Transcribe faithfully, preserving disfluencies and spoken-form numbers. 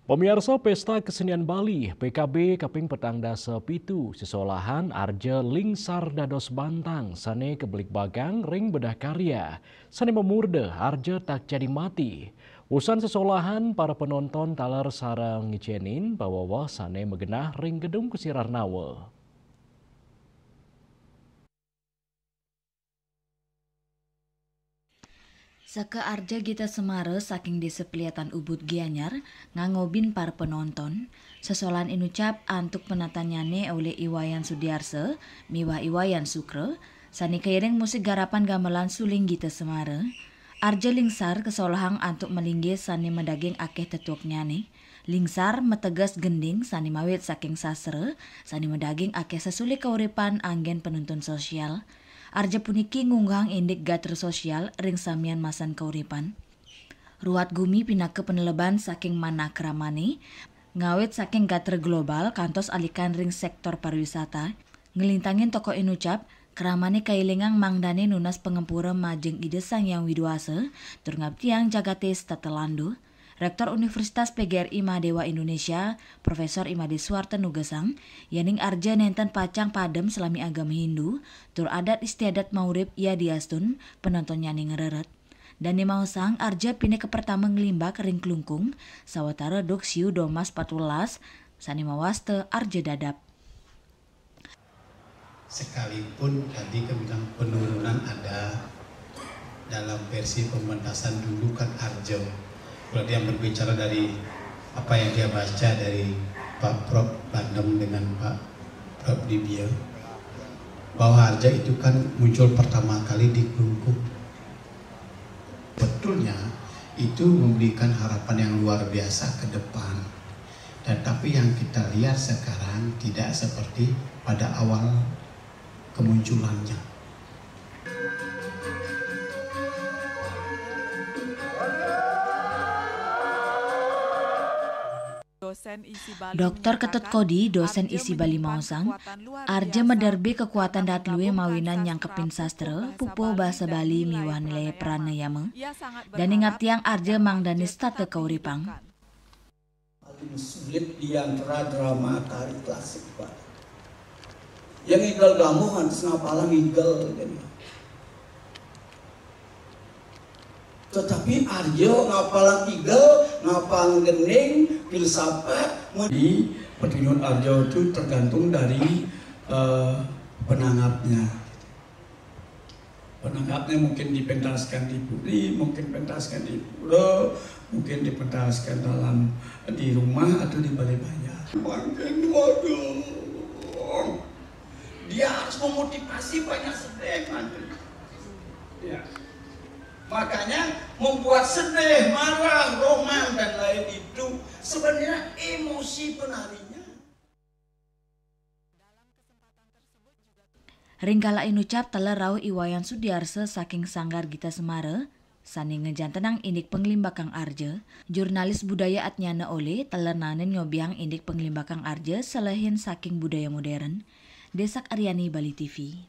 Pamiarsa, Pesta Kesenian Bali, P K B, kaping petang dasa pitu sesolahan arja lingsar dados bantang sane kebligbagang ring bedah karya, sane mamurda arja tak jadi mati. Usan sesolahan, para penonton taler sareng ngicenin paweweh sane magenah ring Gedung Kusir Arnawa. Saka arja Gita Semara saking Desa Peliatan Ubud Gianyar ngangobin para penonton, sesolahan inucap antuk penatannyane olih I Wayan Sudiarsa miwah I Wayan Sukra, sane kairing musik garapan gamelan suling Gita Semara. Arja lingsar kasolahang antuk malinggih sane madaging akeh tetueknyane. Lingsar mateges gending sane mawit saking sastra, sane madaging akeh sesule kauripan anggen penuntun sosial. Arja puniki ngunggahang indik gatra sosial ring samian masan kauripan. Ruwat gumi pinaka paneleban saking manah kramane, ngawit saking gatra global kantos alikan ring sektor pariwisata. Nglintangin tokoh inucap, kramane kailingang mangdane nunas pangempura majeng Ida Sang Hyang Widhi Wasa, tur ngabdiang jagate setata landu. Rektor Universitas P G R I Mahadewa Indonesia, Profesor Imade Suwarta nugesang, yening arja nenten pacang padem salami agama Hindu, tur adat istiadat maurip yadiastun penontonnyane ngreret. Dane maosang arja pinaka pertama nglimbak ring Klungkung, sawatara duk siu domas patwelas, sane mawasta arja dadap. Sekalipun tadi kan bilang penurunan ada dalam versi pementasan dulu kan arja. Kalau dia berbicara dari apa yang dia baca dari Pak Prof Bandem dengan Pak Prof Dibia, bahwa arja itu kan muncul pertama kali di Klungkung. Betulnya itu memberikan harapan yang luar biasa ke depan. Tetapi yang kita lihat sekarang tidak seperti pada awal kemunculannya. Doktor Ketut Kodi, dosen I S I Bali maosang, arja maderbe kakuatan daat luih mawinan nyangkepin sastra, pupuh basa Bali miwah nilai pranayama. Dane ngabdiang arja mangdane setata kauripang. Paling sulit di antara drama tari klasik, Pak. Yang igel gamuh antes ngapalang igel. Tetapi arja ngapalang igel, ngapalang gending, filsafat. Jadi petunjuk arja itu tergantung dari uh, penanggapnya. Penanggapnya mungkin dipentaskan di puri, mungkin pentaskan di pura, mungkin dipentaskan dalam di rumah atau di balai banjar. Mungkin waduh, dia harus memotivasi banyak sedih nanti. Ya. Makanya membuat sedih, marah, roman dan lain itu sebenarnya emosi penarinya. Ring kala inucap taler rauh I Wayan Sudiarsa saking Sanggar Gita Semara, sane ngejantenang indik panglimbakang arja, jurnalis budaya Atnyana Ole taler naenin ngobiang indik panglimbakang arja selehin saking budaya modern. Desak Aryani, Bali T V.